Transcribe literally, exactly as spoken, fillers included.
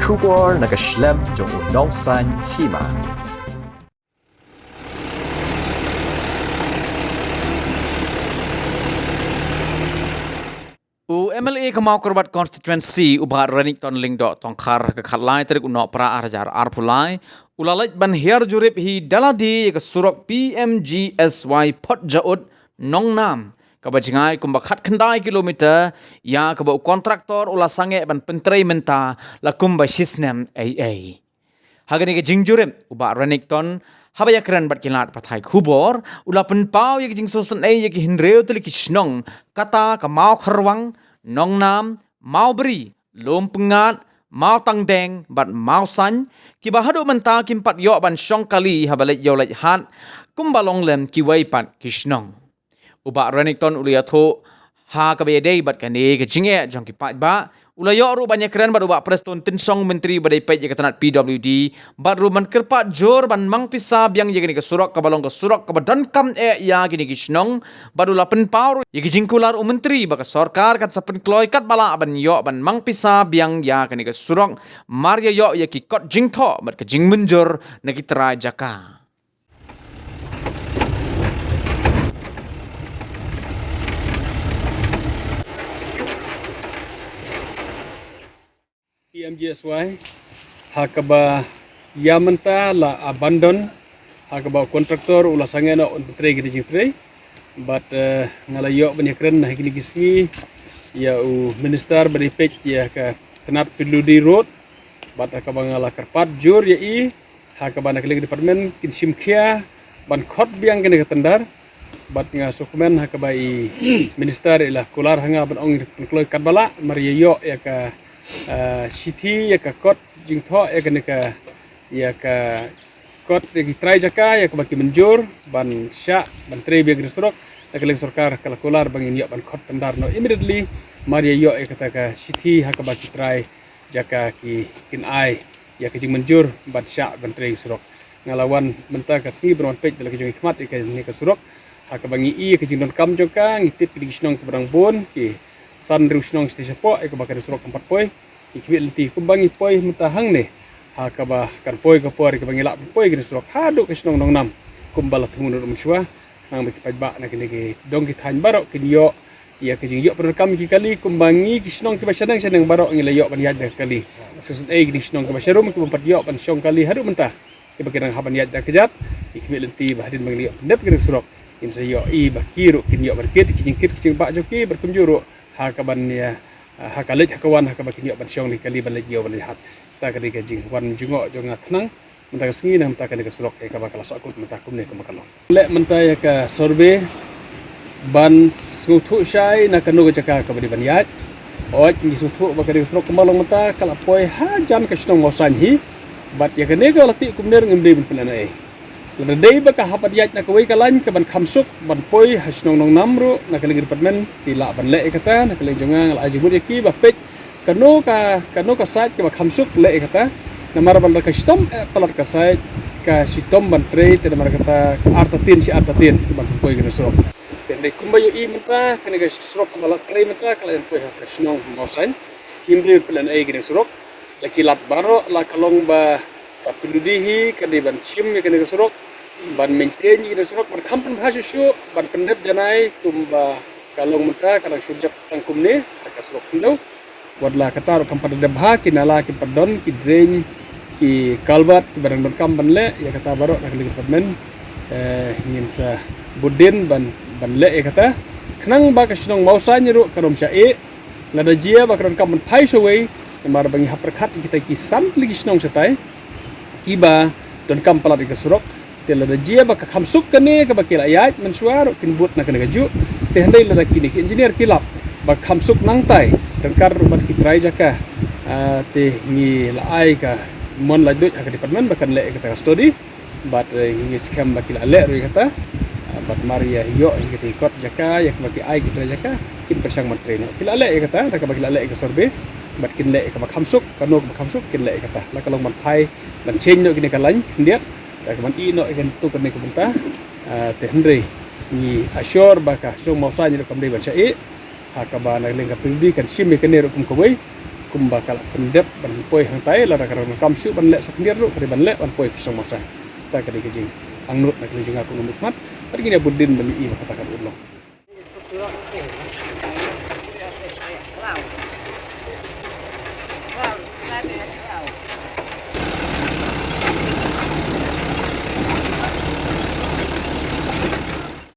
Khubor na ka shlem jong u nongsan hima. U M L A ka Mawkyrwat Constituency, u Bah Renikton Lyngdoh Tongkhar, ha ka khatlai tarik u Nohprah arhajar arphew lai, u la leit ban hiar jurip hi da lade ïa ka surok P M G S Y Photjaud Nongnam, kaba jngai kumba khatkhyndai kilometer, ïa kaba u kontraktor u la sangeh ban pyntrei mynta la kumba shisnem eiei. Ha kane ka jingjurip, u Bah Renikton, haba ïakren bad ki lad pathai khubor, u la pynpaw ïa ka jingsngewsynei ïa ki hynriew tylli ki shnong, kata ka Mawkharwang, Nongnam, Mawbri, Lumpyngngad, Mawtangdeng bad Mawsain, kiba haduh mynta kim pat ïoh ban shong kali haba leit ïew leit hat, kumba long lem kiwei pat ki shnong. U Bah Renikton u la ïathuh, ha kaba ïadei bad kane ka jingeh jong ki paidbah, u la ïoh ruh ban ïakren bad u Bah Prestone Tynsong, Myntri ba dei peit ïa ka tnat P W D, bad ruh ban kyrpad jur ban mang pisa biang ïa kane ka surok kaba long ka surok kaba donkam eh ïa kine ki shnong, bad u la pynpaw ruh ïa ki jingkular u Myntri ba ka sorkar kan sa pynkloi katba lah ban ïoh ban mang pisa biang ïa kane ka surok, mar ïa ïoh ïa ki kot jingthoh bad ka jingmynjur na ki trai jaka. P M G S Y, ha kaba ïa mynta la abandon, ha kaba kontraktor u la sangeh noh un pyntrei kine ki jingtrei. Bad, eh, nga la ïoh ban ïakren ha kine ki sngi ïa u minister ba dei peit ïa ka tnat P W D road. Bad ha kaba nga la kyrpad jur ïa i, ha kaba na ka liang ka department kin shim khia ban khot biang kane ka tender. Bad nga sngewkmen ha kaba i minister i la kular ha nga ban ong pynkloi katba lah, mar ïa ïoh ïa ka, eh, shithi ïa ka kot jingthoh ïa kane ka, ïa ka kot ïa ki trai jaka ïa kaba ki mynjur ban shah ban trei biang kane ka surok. Na ka liang sorkar ka la kular ba ngin ïoh ban khot tender noh immediately, mar ïa ïoh ïa kata ka shithi ha kaba ki trai jaka ki kin ai ïa ka jingmynjur ban shah ban trei surok. Nga la wan mynta ka sngi ban wan peit da la ka jong i khmat ïa kane ka surok. Ha kaba ngi i ïa ka jingdonkam jong ka, ngi tip ki dei ki shnong kiba dang bun, ki san hynriew shnong shatei shapoh ïa kaba kane ka surok kam pat poi. Ngi khmih lynti kumba ngi poi mynta hangne, ha kaba kan poi ka por ïa kaba ngi lah ban poi kane ka surok haduh ka shnong Nongnam, kumba la thmu noh mynshuwa. Khnang ba ki paidbah na kine ki dong ki thaiñ baroh kin ïoh ïa ka jingïoh pyndonkam ki kali, kumba ngi ki shnong kiba shaneng shaneng baroh ngi la ïoh ban ïaid da ka kali. Shisien ei ki dei ki shnong kiba sharum kiba pat ïoh ban shong kali haduh mynta, kiba ki dang hap ban ïaid da ka kjat. Ngi khmih lynti ba hadien ba ngi la ïoh pyndep kane ka surok, ngin sa ïoh i ba ki ruh kin ïoh ban kit ki jingkit ki jingbah jong ki, bad kumjuh ruh ha kaban ïa, ha ka leit ha ka wan, ha kaba kin ïoh ban shong da ka kali ban leit ïew ban leit hat. Kata ka dei ka jingwan jngoh jong nga khnang mynta ka sngi, na mynta kane ka surok ïa kaba ka la sahkut mynta kumne kumba ka long. Leh mynta ïa ka survey ban sngewthuh shai na kano ka jaka kaba dei ban ïaid. Hooid, ngi sngewthuh ba kane ka surok kumba long mynta ka la poi hajan ka shnong Mawsain hi. Bad ïa kane ka la tih kumne ruh ngim dei ban pynlehnohei. Lada dei ba ka hap ban ïaid na kawei ka lain kaban kham suk ban poi ha shnong Nongnam ruh, na ka liang department ki lah ban leh ïa kata, na ka liang jong nga nga la ai jingmut ïa ki ba peit kano ka, kano ka side kaba kham suk leh ïa kata. Namar ba lada ka shitom eh palat ka side, ka shitom ban trei te namar kata ka artatien shi artatien ban pynpoi kane ka surok. Te hynrei kumba ïohi mynta kane ka surok kaba la trei mynta ka la jan poi ha ka shnong Mawsain. Ngim dei pynlehnohei kane ka surok. La ki lad baroh la ka long ba ka P W D hi ka dei ban shim ïa kane ka surok, ban maintain ïa kane ka surok, ban kham pynbha shuh shuh, ban pyndep janai kumba ka long mynta ka dang shu dep tang kumne ha ka surok khyndew. Wat la kata ruh kam pat da dep bha, ki nala kim pat don, ki drain, ki culvert kiba dang donkam ban leh, ïa kata baroh na ka liang department, eh, ngin sa bud dien ban, ban leh ïa kata. Khnang ba ka shnong Mawsain ruh kan ym shah ïeh, lada jia ba ka donkam ban phai shawei, namar ba ngi hap pyrkhat kita ki san tylli ki shnong shatai kiba donkam palat ïa ka surok. Te lada jia ba ka kham suk kane kaba ki la ïaid mynshuwa ruh kin bud na kane kajuh. Te hynrei lada kine ki engineer ki lap ba ka kham suk nangtai, donkar ruh bad ki trai jaka. Ah, te ngi la ai ka mon laitluid ha ka department ba kan leh ïa kata ka study. Bad, eh, ngi skhem ba ki la leh ruh ïa kata. Ah, bad mar ïa ïoh ïa kata ki kot jaka ïa kaba ki ai ki trai jaka, kin pyrshang ban trei noh. Ki la leh ïa kata, da kaba ki la leh ïa ka survey. Bad kin leh ïa kaba kham suk, kano kaba kham suk kin leh ïa kata. La ka long ban phai ban change noh kine ka lain khyndiat, da kaban ïeh noh ïa kane ka bynta. Ah, te hynrei ngi assure ba ka shnong Mawsain ruh kam dei ban shah ïeh. Ha kaba na ka liang ka P W D kan shim ïa kane ruh kum kawei. Kumba ka la pyndep ban poi hangtai, lada ka donkam shuh ban leh sa khyndiat ruh, ka dei ban leh ban poi phi song masa. Kata ka dei ka jingangnud na ka liang jong nga kum u nongmihkhmat. Bad ngin ïa bud dien ban ïohi ba kata ka dei long.